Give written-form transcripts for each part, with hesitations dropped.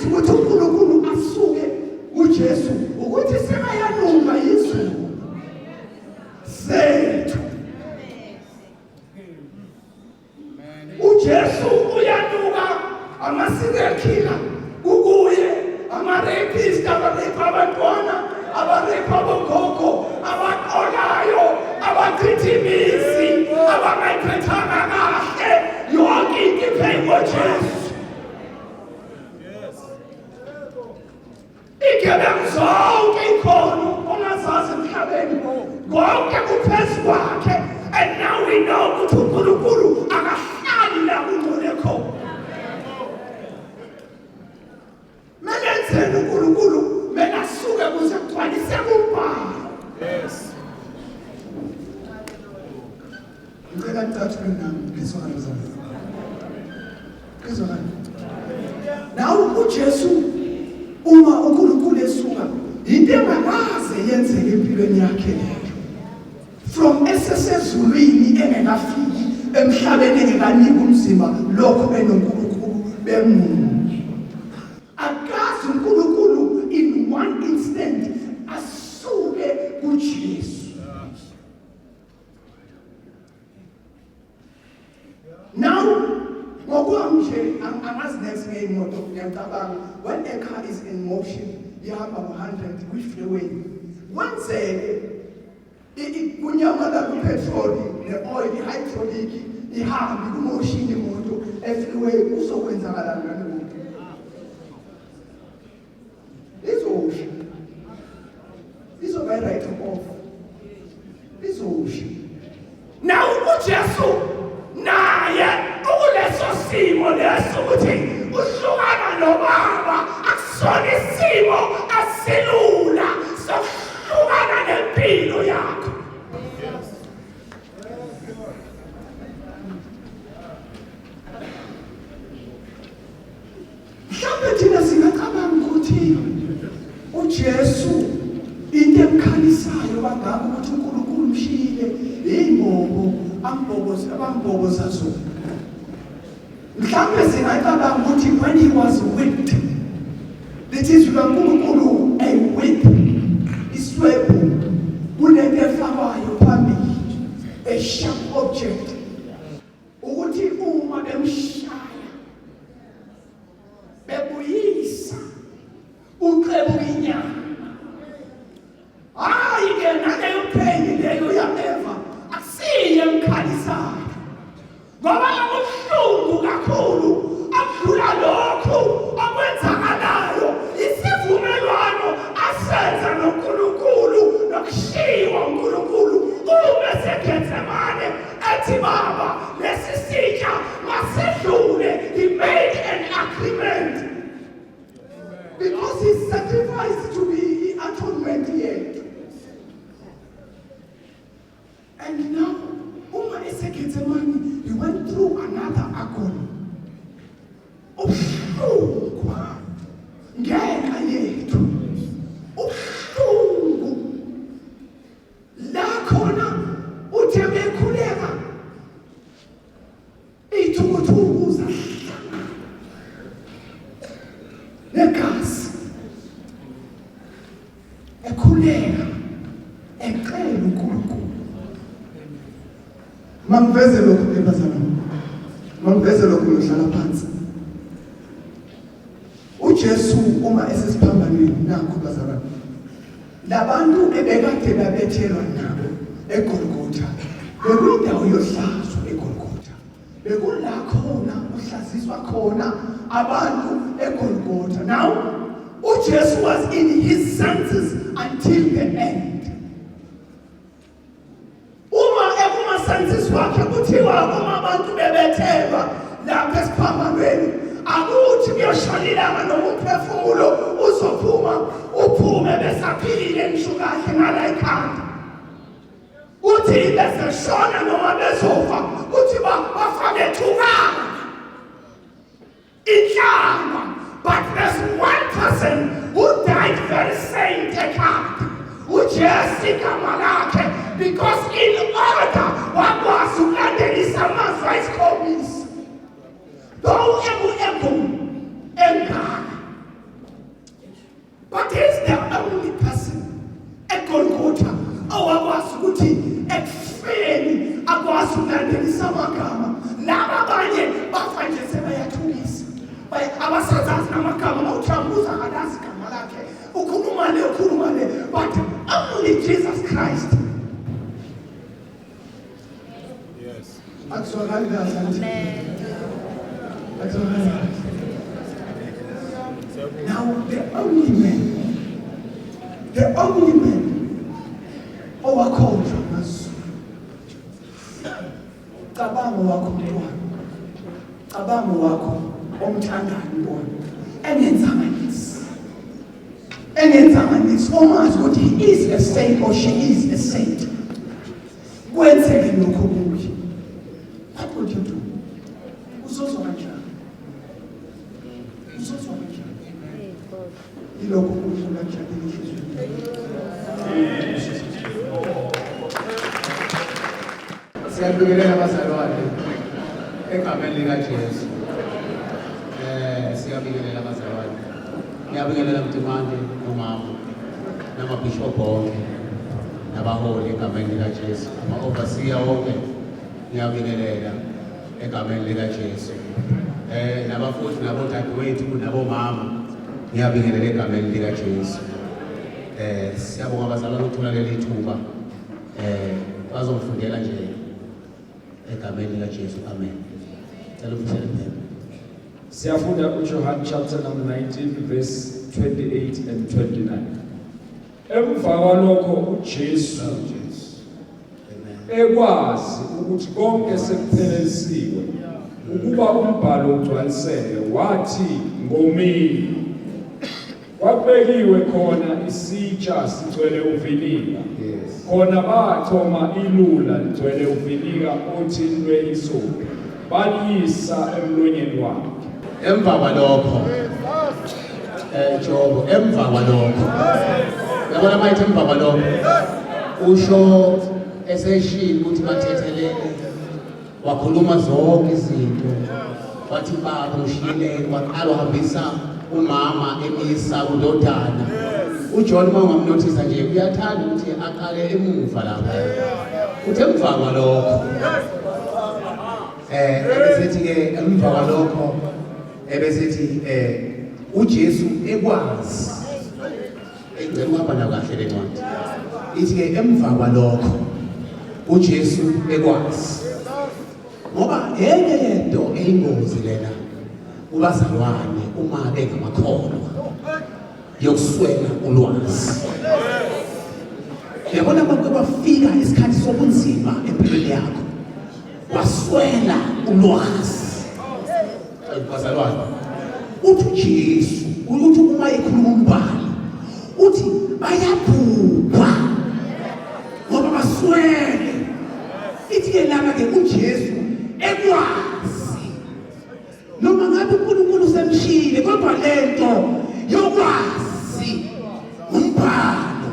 Eyenza ukuthi uNkulunkulu asuke kuJesu ukuthi sekayanuka izulu sethu. UJesu uyanuka ama-serial killer kukuye, ama-rapist abareyipha abantwana, abareyipha abogogo, abaqolayo, abachitha imizi, abangayiphethanga kahle yonke into iphezu koJesu. Igebengu zonke ikhona ongazazi emhlabeni konke kuphezu kwakhe and now we know ukuthi uNkulunkulu akahlali la kungcole khona. Mele enzeni uNkulunkulu? Mele asuke kuze kugcwaliseke umbhalo. Yes. Ngicela nicathule nami ngizwakala bazalwane. Ngizwakala. Nawe uJesu uma uNkulunkulu esuka into engakaze yenzeke empilweni yakhe leyo. From esesezulwini engekafiki emhlabeni engekanika umzimba lokho benoNkulunkulu bemunye. Akazi uNkulunkulu in one instant asuke kuJesu. Now ngokwami nje angazi next ngeyimoto ngiyacabanga when a car is in motion ihamba ngo-100 kwi-freeway kwenzeke kunyamalala upetroli ne-oil i-hydraulic ihambe kumotion imoto e-freeway kuzokwenzakalani ngale moto izosha izoba i-right off izosha Now uJesu naye ukuleso simo leso ukuthi uhlukana nobaba akusona isimo asilula sokuhlukana nempilo yakho. Mhlawumbe thina singacabanga ukuthi uJesu into emkhalisayo kangaka ukuthi uNkulunkulu umshiyile yimbobo amboboza abamboboza zona. Mhlawumbe singacabanga ukuthi when he was whipped, lithi izwi kaNkulunkulu a whip, iswebhu, kunento efakwayo phambili, a sharp object. Ukuthi uma bemshaya bebuyisa uxebuka inyama hayi ke naleyo pheni leyo ya-eva akusiye emkhalisayo ngoba akubuhlungu kakhulu akudlula lokhu okwenzakalayo isivumelwano asenza noNkulunkulu nokushiywa uNkulunkulu uma eseGetsemane Athi baba lesi sitsha masedlule he made an agreement because he sacrificed to be i-atonement yethu and now uma eseGetsemane he went through another agony ubuhlungu ngenxa yethu ubuhlungu La khona uthe bekhuleka iy'thukuthuku zahlangana negazi ekhuleka ecela uNkulunkulu. Mangiveze lokhu ke bazalwane, mangiveze lokhu ngihlala phansi. UJesu uma esesiphambanweni nakho bazalwane Labantu ebekade babethelwa nabo eGolgotha bekuyindawo yohlazo eGolgotha. Bekula khona kuhlaziswa khona abantu eGolgotha. Now uJesu was in his senses until the end. Uma ekumasenses wakhe kuthiwa uma abantu bebethelwa lapha esiphambanweni akuthi kuyoshona ilanga noma umphefumulo uzophuma uphume besaphilile ngisho kahle ngala ikhanda uthi beseshona noma bezofa kuthi bafa bethukana inhlamba but there's one person who died very saint ekhanda uJesu igama lakhe because in order wakwazi ukulandelisa amazwi ayisikhombisa though eku-ego engaka. Abasazazi namagama, uma uthi uyambuza akalazi igama lakhe. Ukhuluma le, ukhuluma le, but only Jesus Christ. Yes. Akuzwakali kahle angithi? Akuzwakali kahle. Now the only man owakhonjwa amazulu. Cabanga wakho umntwana. Cabanga wakho omthandayo umntwana. Engenzanga niks. Engenzanga niks. Omazi ukuthi he is a saint or she is a saint. Kwenzeke lokho kuye. What would you do? Uzozwa kanjani? Uzozwa kanjani? Yilokho uNkulunkulu akutshalile enhliziyweni. Siyabingelela abazalwane egameni likaJesu. Siyabingelela abazalwane. Ngiyabingelela Mtimande nomama namabishop bonke nabaholi egameni likaJesu. Ama-overseer wonke ngiyabingelela egameni likaJesu. Nabafuthi nabodadewethu nabomama ngiyabingelela egameni likaJesu. Siyabonga abazalwane ukuthola leli thuba. Bazongifundela nje egameni likaJesu. Amen. Cela ufundele phela. Siyafunda uJohn chapter number 19 verse 28 and 29. Emva kwalokho uJesu Amen. ekwazi ukuthi konke sekuphelelisiwe ukuba umbhalo ugcwaliseke, wathi, "Ngomile." Kwakubekiwe khona isitsha sigcwele uviniga. Khona bachoma ilula ligcwele uviniga othintwe hisophi, baliyisa emlonyeni wakhe. Emva kwalokho, Jobo, emva kwalokho. Yabona mayithi emva kwalokho. Usho eseshilo ukuthi bathethelele, wakhuluma zonke izinto, wathi baba ngishiyile, waqala wahambisa umama emisa kundodana uJohn. Uma ungamnothisa nje, uyathanda ukuthi aqale emuva lapha, uthi emva kwalokho. Ebesithi ke emva kwalokho, ebesithi uJesu ekwazi. Engicela ukuhamba nayo kahle le ncwadi. Ithi ke emva kwalokho uJesu ekwazi, ngoba enye yento eyingozi lena kubazalwane uma bengamakholwa yokuswela ulwazi. Yabona, abantu bafika isikhathi sobunzima empilweni yakho, waswela ulwazi. Bazalwane, uthi uJesu, uthi uma ekhuluma umbhalo, uthi bayabhubha ngoba baswele. Ithi ke lana ke uJesu ekwazi, noma ngabe uNkulunkulu usemshile, kodwa lento yokwazi umbhalo,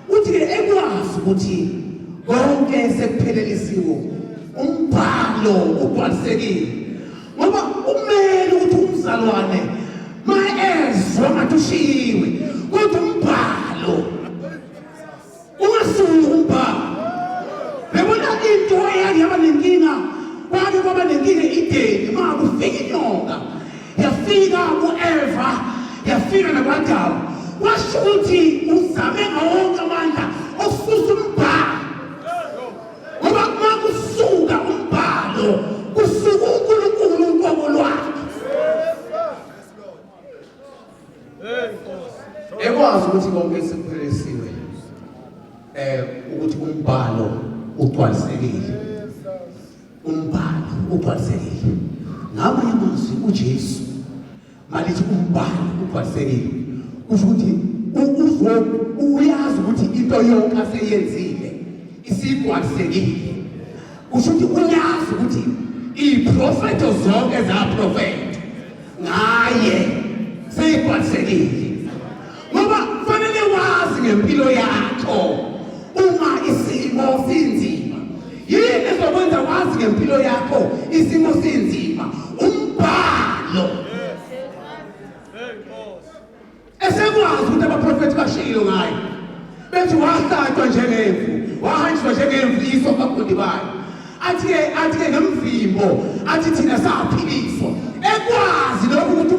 uthi ke ekwazi ukuthi konke sekuphelelisiwe, umbhalo ugcwalisekile, ngoba kumele ukuthi umzalwane ma ezwa ngathi ushiyiwe, kodwa umbhalo ungasuki umbhalo. Bebona into eyake yaba nenkinga, kwake kwaba nenkinga e-Edeni ma kufika inyoka, yafika ku-Eva, yafika naku-Adamu, washo ukuthi uzame ngawonke amandla okususa umbhalo, ngoba uma kusuka umbhalo kusuka uNkulunkulu uqobo lwakhe. Ekwazi ukuthi konke sekuphelelisiwe, ukuthi umbhalo ugcwalisekile, umbhalo ugcwalisekile. Ngamanye amazwi, uJesu malithi umbhalo ugcwalisekile, kusho ukuthi uyazi ukuthi into yonke aseyenzile isigcwalisekile. Kusho ukuthi uyazi ukuthi iprofeto zonke zaprofetha ngaye seyigcwalisekile, ngoba kufanele wazi ngempilo yakho uma isimo sinzima. Yini ezokwenza wazi ngempilo yakho isimo sinzima? Umbhalo. Esekwazi ukuthi abaprofethi bashilo ngayo, bethi wahlatshwa njengemvu, wahanjiswa njengemvu iso abafundi bayo, athi-ke ngemvimbo, athi thina saphiliswa. Ekwazi lokhu ukuthi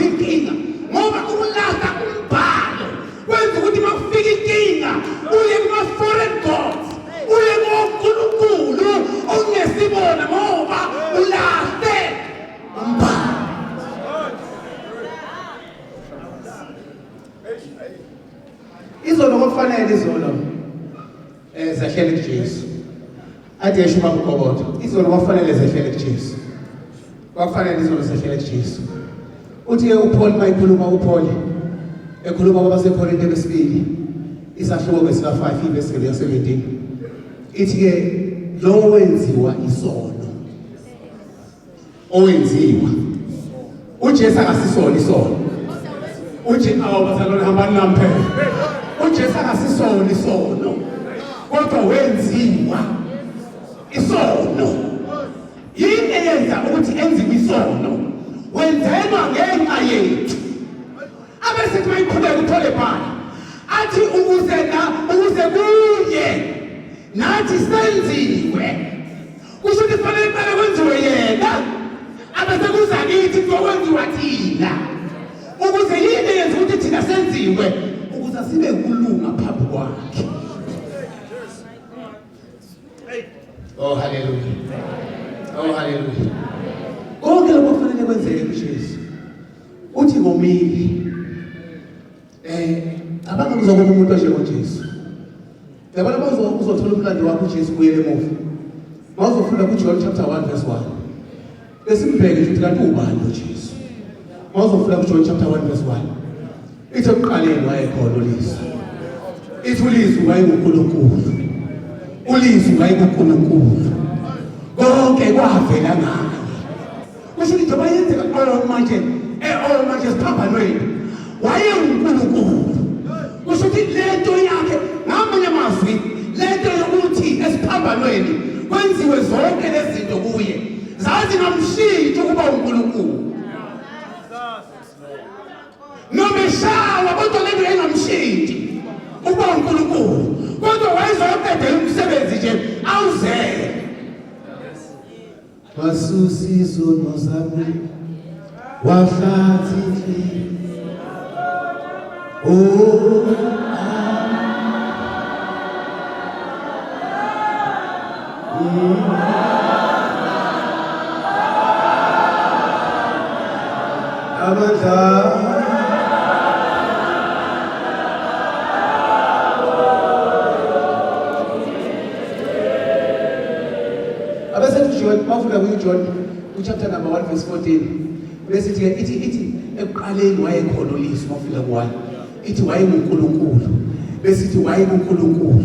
inkinga ngoba ukulahla umbhalo kwenza ukuthi uma kufika inkinga uye kuma-foreign gods uye konkulunkulu ongesibona ngoba ulahle umbhalo. Izolo kwakufanele izolo zehlele kuJesu. Athi esho ubaba uGobodo, izolo kwakufanele zehlele kuJesu. Kwakufanele izolo zehlele kuJesu. Uthi-ke uPaul uma ekhuluma uPaul ekhuluma kwabaseKorinte besibili isahluko sika-5 ivesi 17 ithi-ke lowo wenziwa isono owenziwa uJesu akasisona isono uJesu awu bazalwane hambani nami phela uJesu akasisona isono kodwa wenziwa isono yini eyenza ukuthi enziwe isono wenzelwa ngenxa yethu abese kuthi mayiqhubeka uthole bhala athi ukuze na ukuze kuye nathi senziwe kusho ukuthi kufanele kuqale kwenziwe yena abese kuza kithi kuzokwenziwa thina ukuze yini eyenza ukuthi thina senziwe ukuze sibe ukulunga phambi kwakhe. Oh haleluya. Oh haleluya. Konke lokho kufanele kwenzeke kuJesu. Uthi ngomile. Cabanga kuzokuba umuntu onjengoJesu. Yabona uma uzothola umlando wakho uJesu ubuyele emuva. Mawuzofunda kuJohn chapter 1 verse 1. Besimbheke nje ukuthi kanti ubani lo Jesu. Mawuzofunda kuJohn chapter 1 verse 1. Ithi ekuqaleni wayekhona uLizwi. Ithi uLizwi wayenguNkulunkulu. ULizwi wayenguNkulunkulu. Konke kwavela ngaye. Kusho ukuthi njengoba yenzeka oh manje oh manje siphambanweni wayenguNkulunkulu. Kusho ukuthi lento yakhe ngamanye amazwi lento yokuthi esiphambanweni kwenziwe zonke lezi zinto kuye zazingamshintshi ukuba uNkulunkulu. Noma eshawa kodwa lento yayingamshintshi ukuba uNkulunkulu kodwa wayezoqedela umsebenzi nje awuzele. Wasusa izono zami wahlanza inhliziyo. Oh, amandla Abesethi uJohn bafunda kuJohn uchapter number 1 verse 14 besithi ke ithi ithi ekuqaleni wayekhona uLizwi mawufika ku-1 ithi wayenguNkulunkulu besithi wayenguNkulunkulu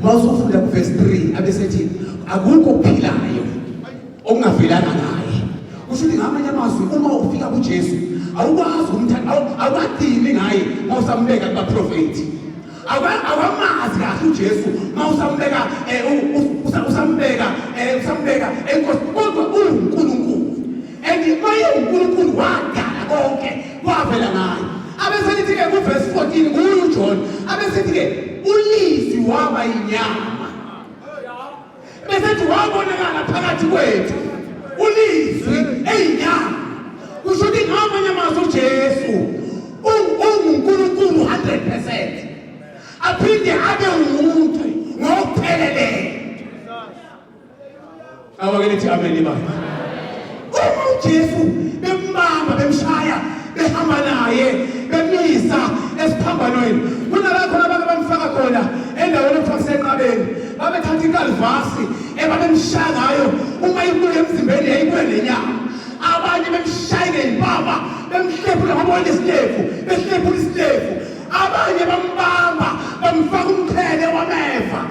mawusufunda kuverse 3 abesethi akukho okuphilayo okungavelanga ngaye kusho ukuthi ngamanye amazwi uma ufika kuJesu awukwazi ukumthanda awukadini ngaye mawusambeka kubaprofethi Awamazi kahle uJesu mawusambeka eh, usambeka eh, usambeka enkosi kodwa uwuNkulunkulu and maye uNkulunkulu wadala konke kwavela ngaye abeselithi ke kuverse 14 kuye uJohn abesithi ke ulizwi waba inyama Besethi wabonakala phakathi kwethu ulizwi eyinyama. Kusho ukuthi ngamanye amazwi uJesu unguNkulunkulu 100%. Aphinde abe umuntu ngokupheleleyo. Awake lithi amen ibandla. Uma uJesu bembamba bemshaya behamba naye bemisa esiphambanweni kunala khona abantu bamfaka khona endaweni okuthiwa kusenqabeni babethatha inkalivasi ebabemshaya ngayo uma ibuya emzimbeni yayibuya nenyama abanye bemshaye ngey'mpama bemhlephula ngoba wayenesilefu behlephula isilefu abanye bambamba bamfaka umqhele wameva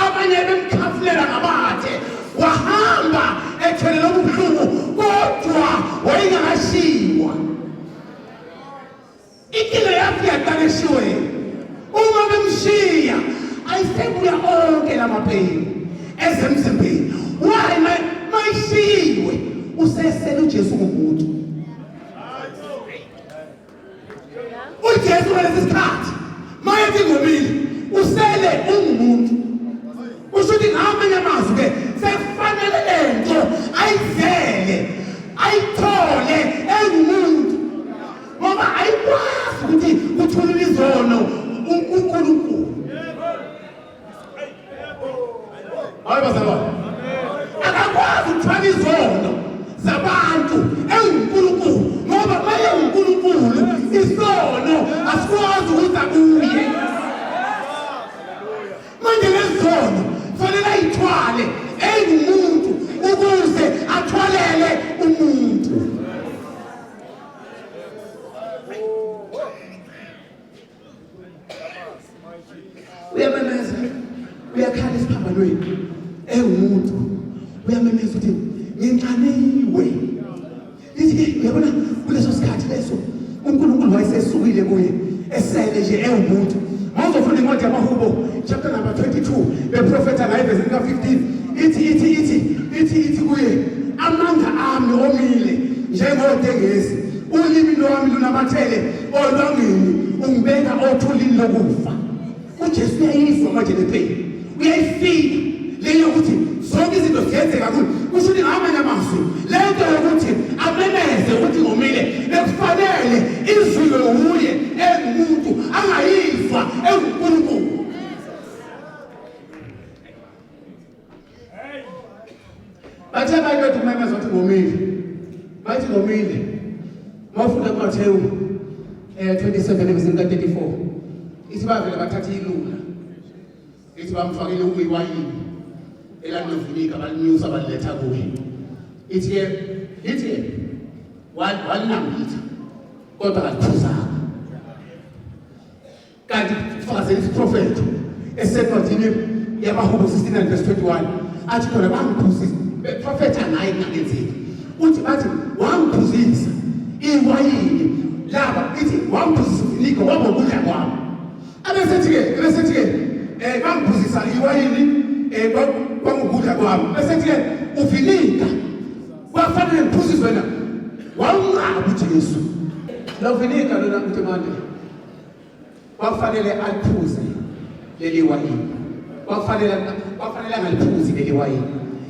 abanye bemkhafulela ngamathe wahamba ethwele lobu buhlungu kodwa wayengakashiwa inkinga yakhe yaqala eshiweni uma bemshiya ayisebuya onke lamapeni ezemzimbeni why mayishiyiwe usesele uJesu ngumuntu uJesu ngalesi sikhathi mayethi ngomile usele ungumuntu kusho ukuthi ngamanye amazwi ke sekufanele lento ayizele ayithole engumuntu. uthwala izono zabantu enguNkulunkulu ngoba maye uNkulunkulu isono asikwazi ukuza kuye. Manje lezono fanele ayithwale engumuntu ukuze athwalele umuntu. Uyamemeza, uyakhala esiphambanweni engumuntu, uyamemeza ukuthi nginxaniwe. Lithi-ke uyabona kuleso sikhathi leso uNkulunkulu wayesesukile kuye esele nje ewumuntu. Mawuzofunda incwadi yamaHubo chapter number 22 beprofetha ngayo evesini ka-15 ithi ithi ithi ithi ithi kuye amandla ami omile njengodengezi ulimi lwami lunamathele olwangeni ungibeka othulini lokufa. uJesu uyayizwa manje le pain, uyayifila le yokuthi zonke izinto ziyenzeka kuye. Kusho ukuthi ngamanye amazwi le nto yokuthi amemeze ukuthi ngomile bekufanele izwiwe wuye engumuntu angayizwa enguNkulunkulu. Bathe abantu bethi umemeza ukuthi ngomile, bathi ngomile. Mawufunda kuMathewu 27 evesini ka-34 ithi bavele bathatha ilula ithi bamfakele iwayini elalinoviniga balinyusa baliletha kuye. Ithi-ke ithi-ke walinambitha kodwa kaliphuzanga. Kanti kufakazela isiprofetho esencwadini yamaHubo 69 verse 21 athi khona bangiphuzisa beprofetha ngaye kungakenzeki. Uthi bathi wangiphuzisa iwayini laba ithi wangiphuzisa uviniga waba ukudla kwami. Abesethi-ke ebesethi-ke bangiphuzisa iwayini kwangukudla kwami. Besethi-ke uviniga kwafanele ngiphuziswe wena wawunqaba uJesu. Lo viniga lona mntemande kwakufanele aliphuze leli wayini, kwakufanele kwakufanele angaliphuzi leli wayini.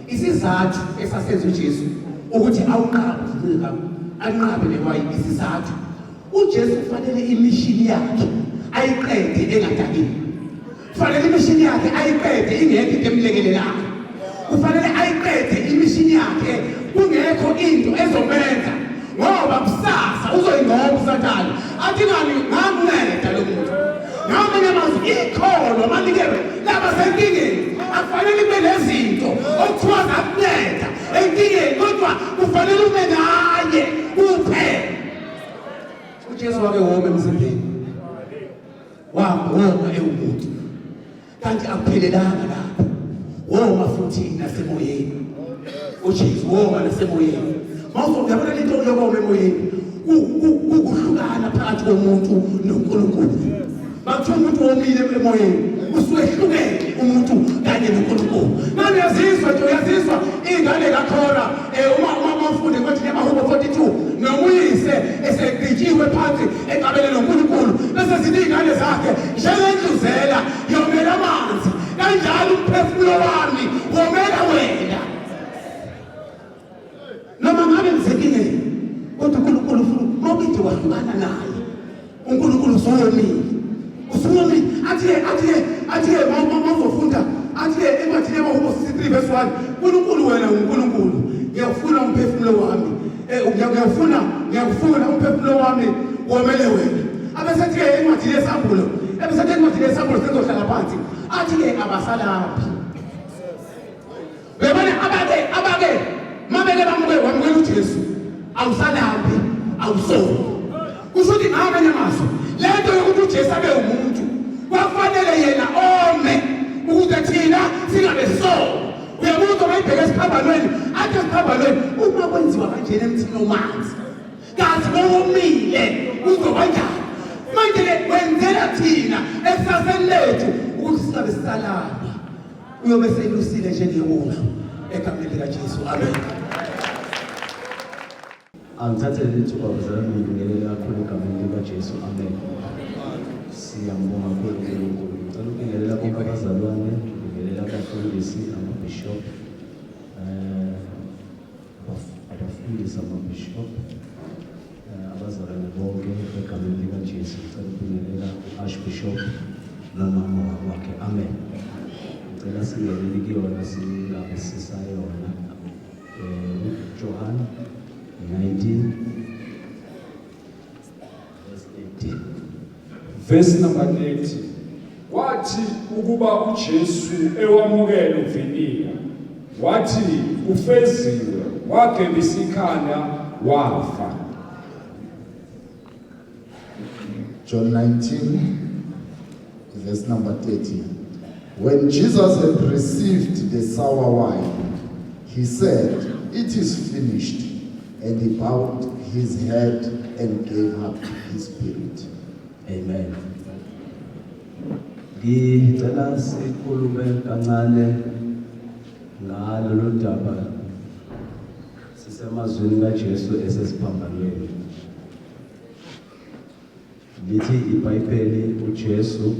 Isizathu esasenza uJesu ukuthi awunqabe uzinqika anqabe le wayini, isizathu uJesu kufanele imishini yakhe ayiqede engadakile, kufanele imishini yakhe ayiqede ingekho into emlekelelayo, kufanele ayiqede imishini yakhe kungekho into ezomenza ngoba kusasa uzoyingcoba uSathane athi ngani ngamnceda lo muntu. Ngamanye amazwi ikholwa manikelwe laba senkingeni akufanele kube nezinto okuthiwa zakunceda enkingeni kodwa kufanele ume naye kuphela. uJesu wake woma emzimbeni woma ewumuntu kanti akuphelelanga lapho, woma futhi nasemoyeni. uJesu woma nasemoyeni. Mawuzobona lento yokoma emoyeni kukuhlukana phakathi komuntu noNkulunkulu. Makuthiwa umuntu womile emoyeni usuehlukene umuntu kanye noNkulunkulu. Manje uyazizwa nje uyazizwa ingane kaKhora uma uma ufunde encwadini yamaHubo 42 nomuyise esegqitshiwe phansi exabene noNkulunkulu bese zithi iy'ngane zakhe njengendluzela yomela amanzi kanjalo umphefumulo wami womela wena. Noma ngabe ngisenkingeni kodwa uNkulunkulu ufuna mawukithi wahlukana naye uNkulunkulu usuwomile usuwomile. Athi-ke athi-ke athi-ke mawuzofunda athi-ke encwadini yamaHubo 63 verse 1 uNkulunkulu wena unguNkulunkulu ngiyakufuna umphefumulo wami ngiyakufuna ngiyakufuna umphefumulo wami womele wena. Abesethi-ke encwadini yesambulo ebesethi encwadini yesambulo sengizohlala phansi athi-ke abasalaphi. Uyabona abake abake mabeke bamuke wamukela uJesu awusalambi awusoni. Kusho ukuthi ngamanye amazwi le nto yokuthi uJesu abe umuntu kwakufanele yena ome ukuze thina singabe soni. Uyabuzwa mayibheke esiphambanweni athi esiphambanweni uma kwenziwa kanjena emthini omanzi kazi kowomile kuzoba njani? Manje ke wenzela thina ekusaseni lethu ukuthi singabe sisalamba. Uyobe selusile njengewundlu egameni likaJesu. Amen. Angithathe leli thuba bazalwane ngibingelele kakhulu egameni likaJesu. Amen. Siyambonga kakhulu uNkulunkulu. Ngicela ukubingelela bonke abazalwane, ngibingelela abafundisi, amabishop, abafundisi, amabishop, abazalwane bonke egameni likaJesu. Ngicela ukubingelela u-Archbishop nomama wakhe. Amen. Ngicela singenele kuyona singabe sisayona. 19 verse 30. Verse number 30. Kwathi ukuba uJesu ewamukele uviniga, wathi ufeziwe, wagebisa ikhanda wafa. John 19, verse number 30. When Jesus had received the sour wine, he said, It is finished. And he bowed his head and gave up his spirit. Amen. Ngicela sikhulume kancane ngalolu daba sisemazwini kaJesu esesiphambanweni. Lithi iBhayibheli uJesu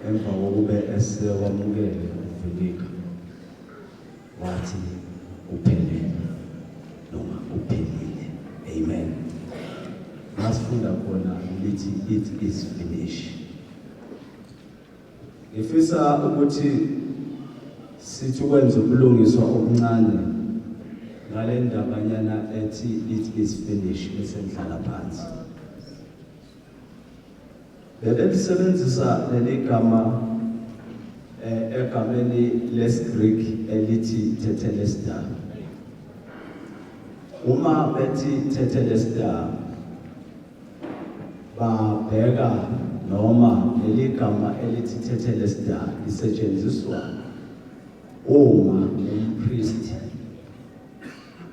emva kokube esewamukele uviniga wathi kuphelele noma kuphelile. Amen. Masifunda khona lithi it is finished. Ngifisa ukuthi sithi ukwenza ubulungiswa obuncane ngale ndabanyana ethi it is finished bese ngihlala phansi. Bebelisebenzisa leli gama egameni lesiGreek elithi tetelestai. Uma bethi tetelestai babheka noma leli gama elithi tetelestai lisetshenziswa uma umpriest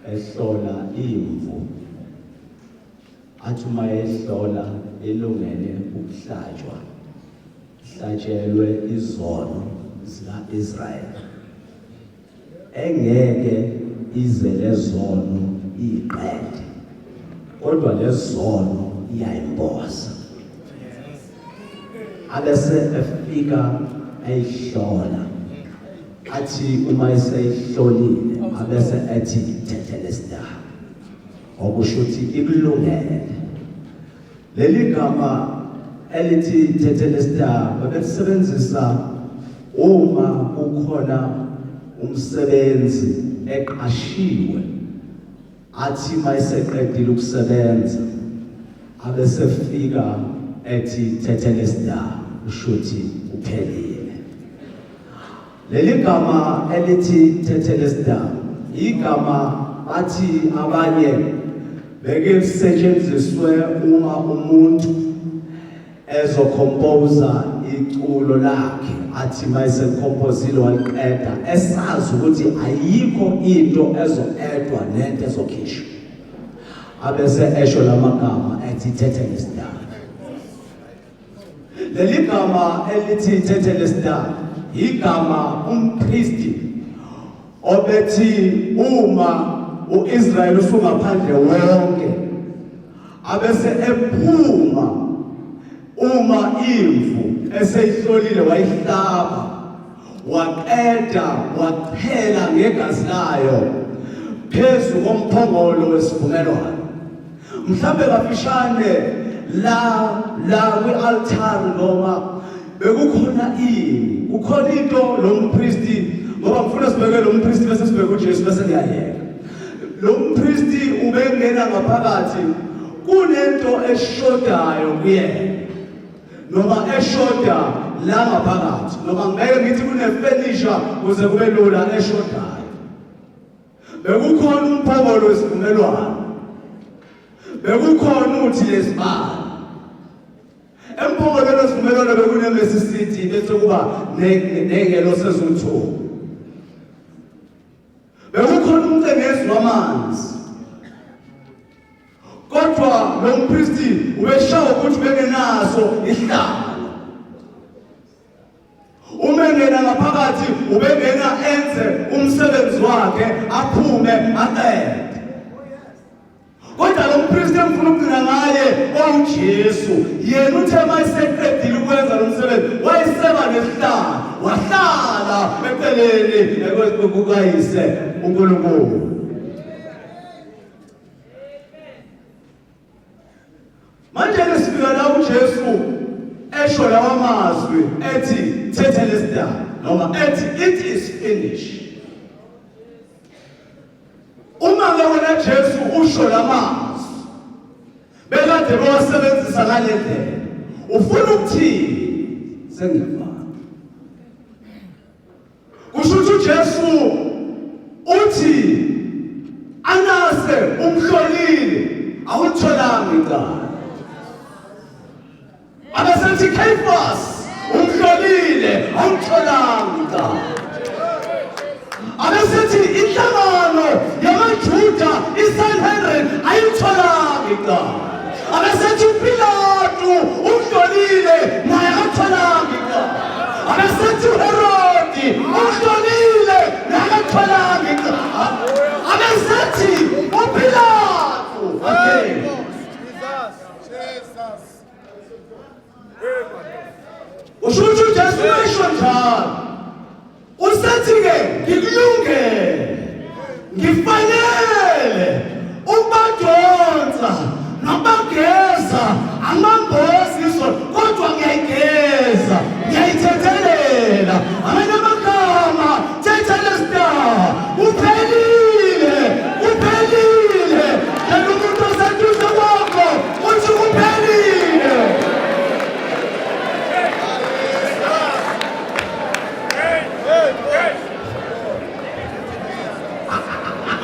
ehlola imvu, athi uma ehlola ilungele ukuhlatshwa, hlatshelwe izono zika-Israyeli, engeke ize lezono iqede, kodwa lezono iyayimboza, abese efika ayihlola, athi uma eseyihlolile abese ethi tetelestai, okusho ukuthi ikulungele. Leli gama elithi tetelestai babelisebenzisa uma kukhona umsebenzi eqashiwe, athi mayeseqedile ukusebenza abesefika ethi tetelestai, usho ukuthi uphelile. Leli gama elithi tetelestai igama bathi abanye beke lisetshenziswe uma umuntu ezocompose iculo lakhe, athi mayesecompozile waliqeda esazi ukuthi ayikho into ezo-addwa nento ezokhishwa, abese esho lamagama ethi tetelestai. Leli gama elithi tetelestai igama umpristi obethi uma uIsrael usungaphandle wonke abese ephuma, uma imvu eseyihlolile wayihlaba waqeda wachela ngegazi layo phezu komphongolo wesivumelwano, mhlambe kafishane la kwi-altar, noma bekukhona ini, kukhona into lo mpristi, ngoba ngifuna sibheke lo mpristi bese sibheke uJesu bese ngiyayeka. Lo mpristi ubengena ngaphakathi kunento eshodayo kuyena noma eshoda la ngaphakathi, noma ngeke ngithi kunefenisha kuze kube lula eshodayo. Bekukhona umphongolo wesivumelwano, bekukhona uthi lezibani emphongolweni wesivumelwano, bekunemesi sithi bese kuba nengelosi eziwu-2, bekukhona umcengezi wamanzi, kodwa lo mpristi ubeshawa ukuthi bengenaso ihlalo. Uma engena ngaphakathi ubengena enze umsebenzi wakhe aphume aqede, kodwa lo mpristi engifuna ukugcina ngaye owuJesu, yena uthe uma eseqedile ukwenza lo msebenzi wayeseba nesihlalo, wahlala eceleni kukayise uNkulunkulu. Manje ke sifika la uJesu esho lawa mazwi ethi tetelestai noma ethi it is finished. Uma ke wena kaJesu usho lamazwi bekade bewasebenzisa ngale ndlela ufuna ukuthini sengiyavala Kusho ukuthi uJesu uthi Anase umhlolile awutholanga icala. Abesethi Caiaphas umhlolile awutholanga icala. Abesethi inhlangano yamaJuda iSanhedrin ayitholanga icala. Abesethi uPilatu umhlolile naye akatholanga icala. Abesethi uHerodi umhlolile naye akatholanga icala. Abesethi uPilatu again. Usho ukuthi uJesu uyasho njalo. Usethi-ke ngikulungele, ngifanele ukubadonsa nokubageza, angibambozi izolo kodwa ngiyayigeza, ngiyayithethelela. Amanye amagama, thethelesta, kuphelile, kuphelile. Tshela umuntu oseduze kwakho uthi kuphelile.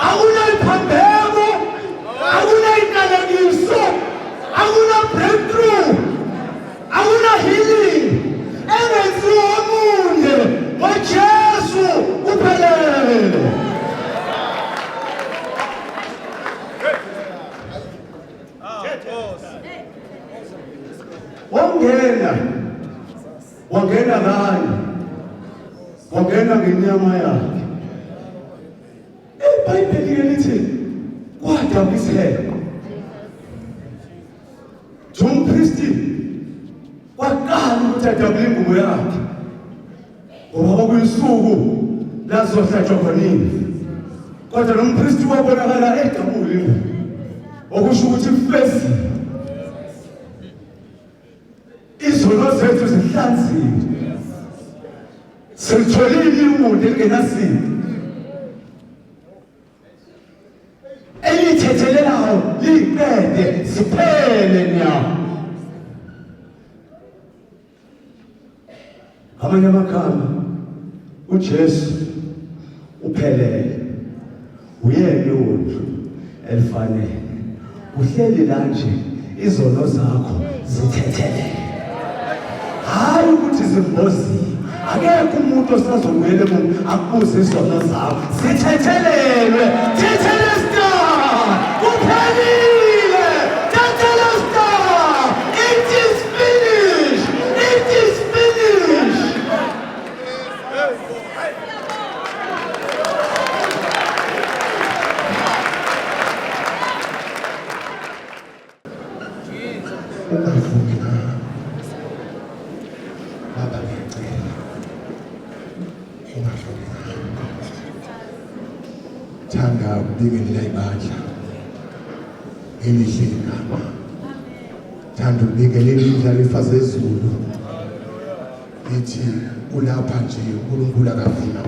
Akunayiphambeko, akunayiqalekiso, akuna breakthrough, akuna healing engenziwa omunye ngoJesu kuphelele. Wangena wangena kanye wangena ngenyama yakhe ibhayibheli ke lithi kwadabiseka umpristi waqala ukuthi adabule ingubo yakhe ngoba kwakuyisuku lazohlatshwa khona imvu kodwa lo mpristi wabonakala edabula ingubo okusho ukuthi kufeziwe Izono zethu zihlanziwe. Silitholile iwundi elingenasibi. Elithethelelayo liqede siphele nya. Amanye amagama uJesu uphelele. Uyena iwundlu elifanele. Uhleli la nje izono zakho zithethelele. Hayi ukuthi zimboziwe. Akekho umuntu osazobuyela emuva akubuze izono zakho. Zithethelelwe. Thethelesta. Kuphelile. Thethelesta. It is finished. It is finished. Ungavumi ngami. Baba ngiyacela. Ungavumi ngami. Thanda ukubingelela ibandla. Elihle igama. Thanda ukubingelela indlalifa zezulu. Ithi ulapha nje uNkulunkulu akavuma.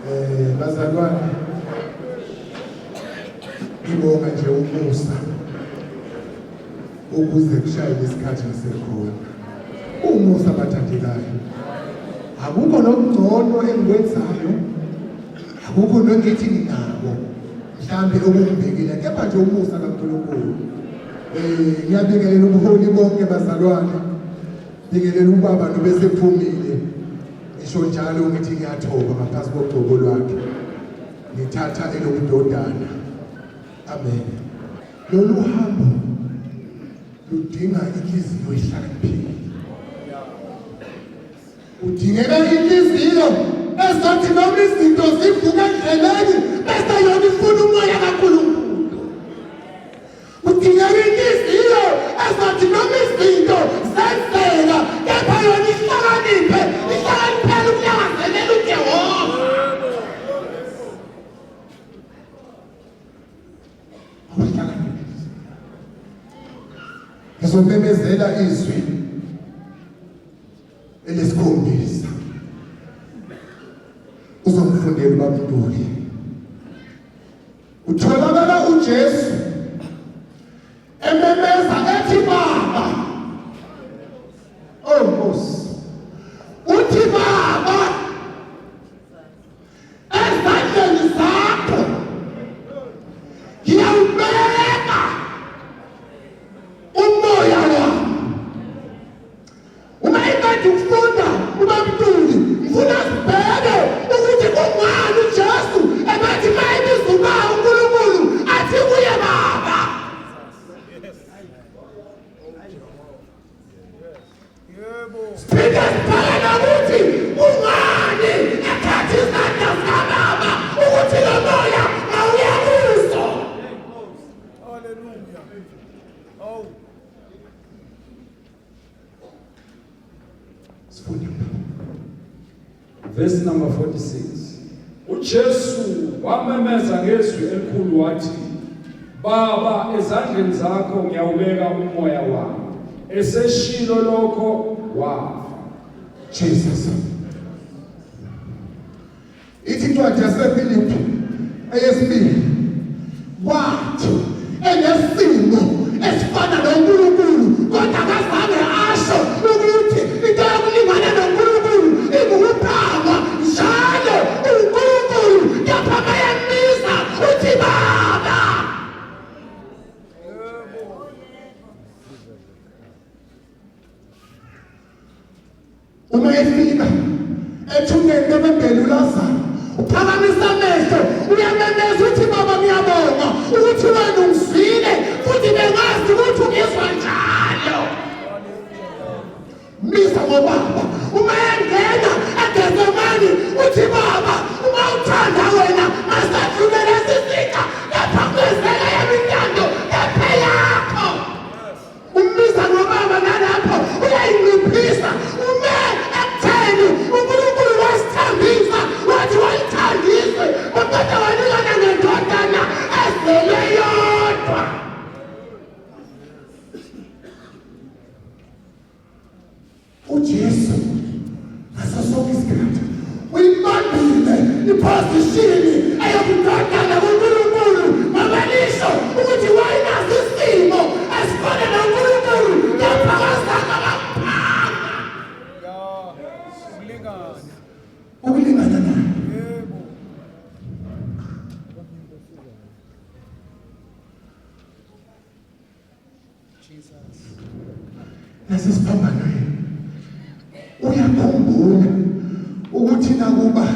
Eh bazalwane ngibonga nje umusa ukuze kushaye isikhathi ngisekhona. Umusa bathandekayo. Akukho nokungcono engikwenzayo. Akukho nongithi nginako. Mhlambe okungibhekile kepha nje umusa kaNkulunkulu. Eh ngiyabingelela ubuholi bonke bazalwane. Bingelela ubaba nobesephumile. Ngisho njalo ngithi ngiyathoba ngaphansi kogcobo lwakhe. Ngithatha elobudodana. Amen. Lolu hambo ludinga inhliziyo ehlakaniphile. Kudingeka inhliziyo ezothi noma izinto zivuka endleleni bese yona ifuna umoya kaNkulunkulu. Kudingeka inhliziyo ezothi noma izinto zenzeka kepha yona ihlakaniphe, ihlakaniphele ukulangazelela uJehova. Awuhlakaniphe. Ngizomemezela izwi elesikhombisa uzomfundela ubab'Ntuli utholakala uJesu ememeza ethi baba oh Nkosi uthi baba ezandleni zakho ngiyawubeka umoya wami Uma iqeda ukufunda uBab'Ntuli, ngifuna sibheke ukuthi kungani uJesu ebethi uma ebiza uBaba uNkulunkulu athi kuye Baba. Siphinde sibheke nokuthi kungani ethatha izandla zikaBaba ukuthi lo moya awuye kuso. Hallelujah. Oh. Sifunde. Verse number 46. UJesu wamemeza ngezwi elikhulu wathi, Baba, ezandleni zakho ngiyawubeka umoya wami. Eseshilo lokho wafa. Jesus. Ithi incwadi yaseFilipi eyesibili wathi enesimo esifana noNkulunkulu kodwa akazange asho ukuthi into yokulingana noNkulunkulu ingukuphangwa njalo uNkulunkulu kepha bayambiza uthi baba. Uma efika ethuneni bebembele uLazaru, uphakamisa amehlo, uyamemeza uthi baba ngiyabonga ukuthi wena ungizwile futhi bengazi ukuthi ungizwa njalo. Mbiza ngobaba. Uma engena eGetsemane uthi baba uma uthanda wena masadlule lesi sika lapha kwenzeka yami intando kepha yakho. Umbiza ngobaba nalapho uyayinciphisa ume ekutheni uNkulunkulu wasithambisa wathi walithandiswe kodwa wanikana ngendodana ezelwe yodwa. uJesu ngaso sonke isikhathi uyibambile iphosishini eyokudodana kuNkulunkulu ngoba lisho ukuthi wayenaso isimo esifana noNkulunkulu kepha akazange bamphanga ukulingana naye. Nasesiphambanweni uyakhumbula ukuthi nakuba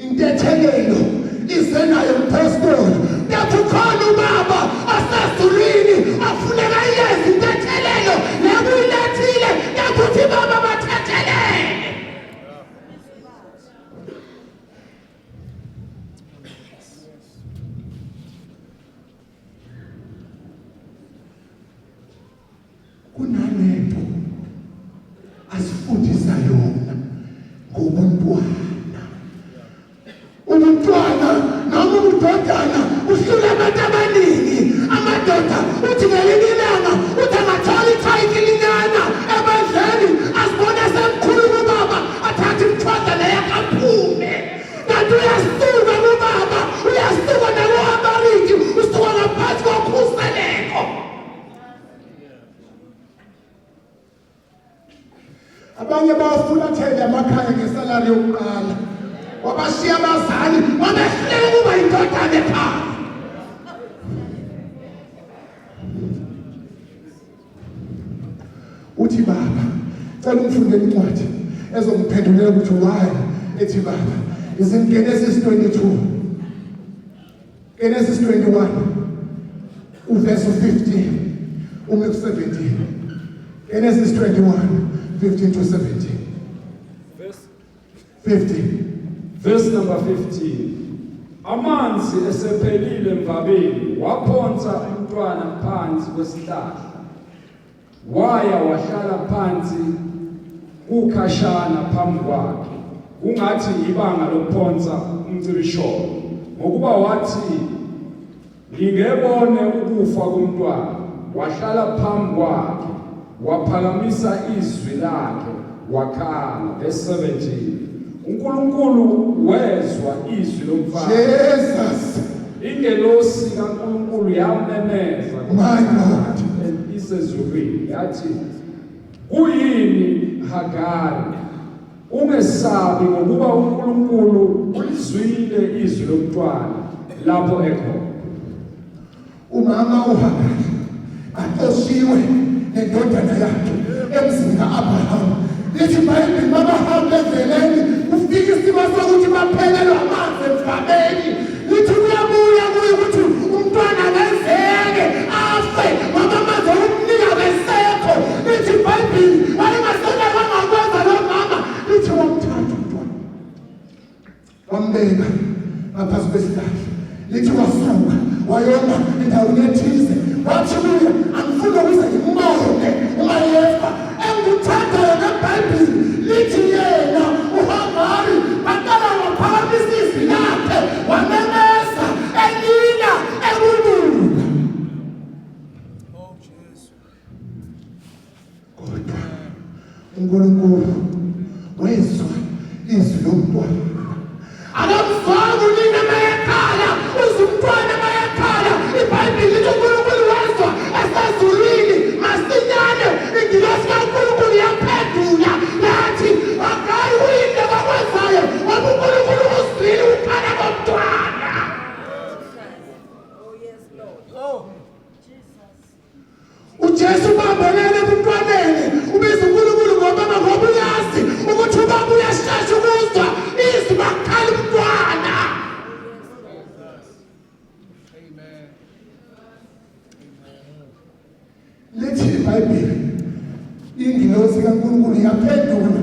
intethelelo ize nayo mphostoli kepha ukhona ubaba osezulwini ofuneka iyenze intethelelo nekuyilethile kepha uthi baba bathethelele. Kunalento asifundisa yona ngobuntwana. Ubuntwana noma ubudodana uhlula abantu abaningi. Amadoda uthi ngelinye ilanga uthi angathola ithayitilinyana ebandleni azibone semkhulu kubaba athathe imthwada leyo akaphume. Kanti uyazi Uyasuka kubaba, uyasuka naku-authority, usuka ngaphansi kokhuseleko. Abanye bawafulathele amakhaya ngesalari yokuqala. Wabashiya abazali wabehluleka ukuba indodana ekhaya. Uthi baba, cela ungifundele incwadi ezongiphendulela ukuthi why ethi baba is in Genesis 22. Genesis 21 uverse 15 ume ku-17. Genesis 21 15 to 17. Verse 15. Verse number 15. Amanzi esephelile emvabeni waphonsa umntwana phansi kwesihlahla. Waya wahlala phansi kukhashana phambi kwakhe. Kungathi ibanga lokuphonsa umcibisholo. Ngokuba wathi ngingebone ukufa komntwana. Wahlala phambi kwakhe, waphakamisa izwi lakhe, wakhala. Verse 17. uNkulunkulu wezwa izwi lomfana. Jesus. Ingelosi kaNkulunkulu yamemeza My God. isezulwini yathi, kuyini Hagari? Ungesabi ngokuba uNkulunkulu ulizwile izwi lomntwana lapho ekhona. Umama uHagari axoshiwe nendodana yakhe emzini ka-Abraham. Lithi iBhayibheli babahamba endleleni kufika isimo sokuthi baphelelwa amanzi emhlabeni. Lithi kuyabuya kuye ukuthi umntwana angenzeke afe ngoba amanzi okumnika besekho. Lithi iBhayibheli wayengasenako angakwenza lo mama. Lithi wamthatha umntwana wambeka ngaphansi kwesihlahla lithi wasuka wayoma endaweni ethize wathi kuye angifuni ukuze ngimbone uma yefa engikuthandayo ngebhayibhili lithi yena uhagari baqala waphakamisa izwi lakhe wamemeza elila ekulula Kodwa uNkulunkulu wezwa izwi lomntwana. Akamzwanga unina mayekhala, uzwa umntwana mayekhala. IBhayibheli lithi uNkulunkulu wezwa esezulwini masinyane ingilosi kaNkulunkulu yaphendula yathi akayi uyini abakwenzayo ngoba uNkulunkulu uzwile ukukhala komntwana. uJesu ubambelele ebuntwaneni ubiza uNkulunkulu ngobaba ngoba uyazi ukuthi ubaba uyashesha ukuzwa izwi makukhala umntwana. Lithi iBhayibheli ingilosi kaNkulunkulu yaphendula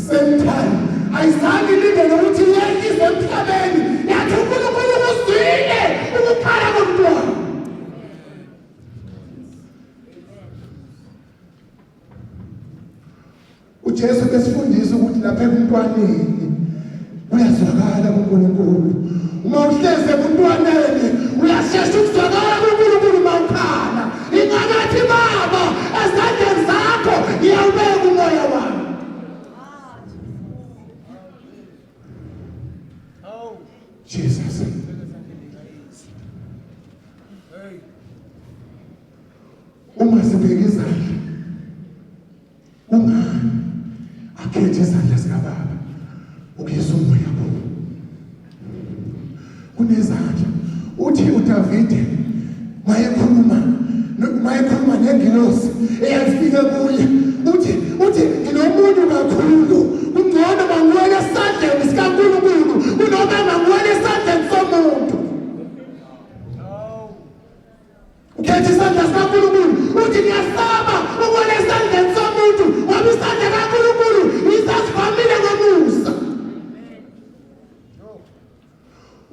same time ayizange ilindele ukuthi yehlise emhlabeni yathi uNkulunkulu uzwile ukukhala komntwana. uJesu besifundisa ukuthi lapha ebuntwaneni uyazwakala kuNkulunkulu uma uhlezi ebuntwaneni uyashesha ukuzwakala kuNkulunkulu uma ukhala ingakathi baba ezandleni zakho ngiyawubeka umoya wami Jesus Uma sibheka izandla kungani akhethe izandla zikababa ukuyisa umoya kuwo kunezandla uthi uDavide mayekhuluma mayekhuluma nengilosi eyayifike kuye uthi uthi nginomuntu kakhulu kungcono mangiwele esandleni sikaNkulunkulu kunoba mangiwele esandleni somuntu Ukhetha isandla sikaNkulunkulu uthi ngiyasaba ukubona esandleni somuntu ngoba isandla kaNkulunkulu yisasivamile ngomusa.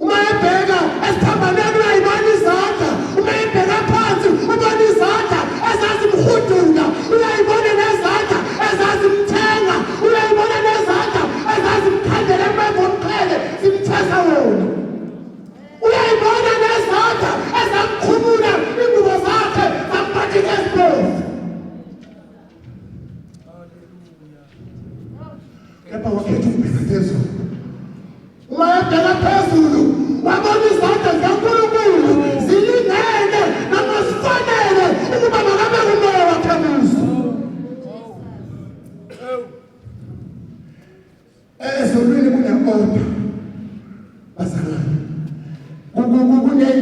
Uma ebheka esiphambanweni uyayibona izandla, uma ebheka phansi ubona izandla ezazimhudula, uyayibona nezandla ezazimthenga, uyayibona nezandla ezazimkhandela emeva omqhele zimthesa wona. Uyayibona nezandla ezamkhumula ingubo zakhe zamphathisa ezibomvu. Kepha wakhetha ukubheka phezulu. Uma ebheka phezulu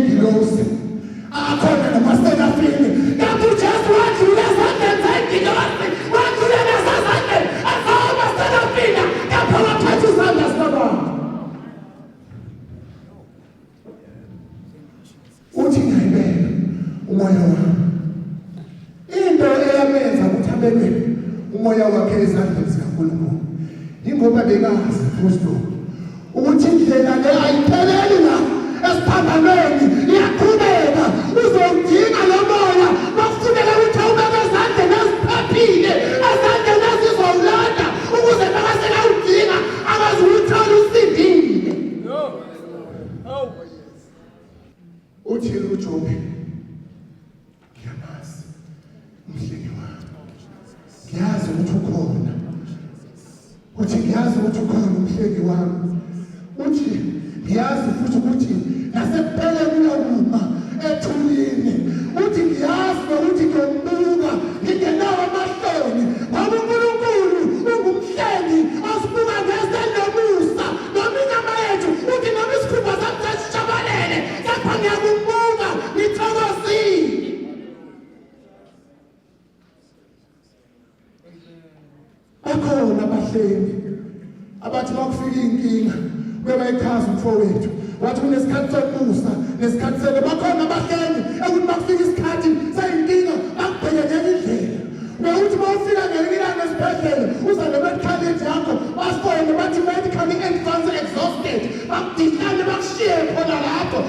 Ney'ngilosi, akhona namaserafini. Kanti uJesu wadlula ezandleni zey'ngilosi, wadlula nasezandleni ezamaserafina, kepha waphatha izandla zikaBaba. Uthi ngiyayibeka umoya wami. Into eyamenza ukuthi abeke umoya wakhe ezandleni zikaNkulunkulu ingoba bekazi Kristu ukuthi indlela le ayipheleli la esiphambanweni, iyaqhubeka. Uzowudinga lo moya, bakufuneka ukuthi awubeke ezandleni eziphephile, ezandleni ezizowulanda ukuze makasekawudinga akwazi ukuthola usindile. Uthi uJobe, ngiyamazi umhlengi wami, ngiyazi ukuthi ukhona. Uthi ngiyazi ukuthi ukhona umhlengi wami. Uthi ngiyazi futhi ukuthi nasekupheleni uyokuma ethulini. Uthi ngiyazi nokuthi ngiyombuka ngingenawo amahloni, ngoba uNkulunkulu ungumhlengi osibuka ngeso elinomusa. Noma inyama yethu, uthi noma isikhumba sami sesishabalele, kepha ngiyakumbuka ngithokozile. Bakhona abahlengi abathi makufika inkinga kuyabayichaza umfowethu, wathi kunesikhathi sokusa nesikhathi sele. Bakhona abahlengi ekuthi makufika isikhathi seyinkinga bakubheke ngenye indlela. Bewuthi uma ufika ngelinye ilanga esibhedlela uza ne-medical aid yakho, basifone bathi medical advance exhausted, bakudinane bakushiye khona lapho.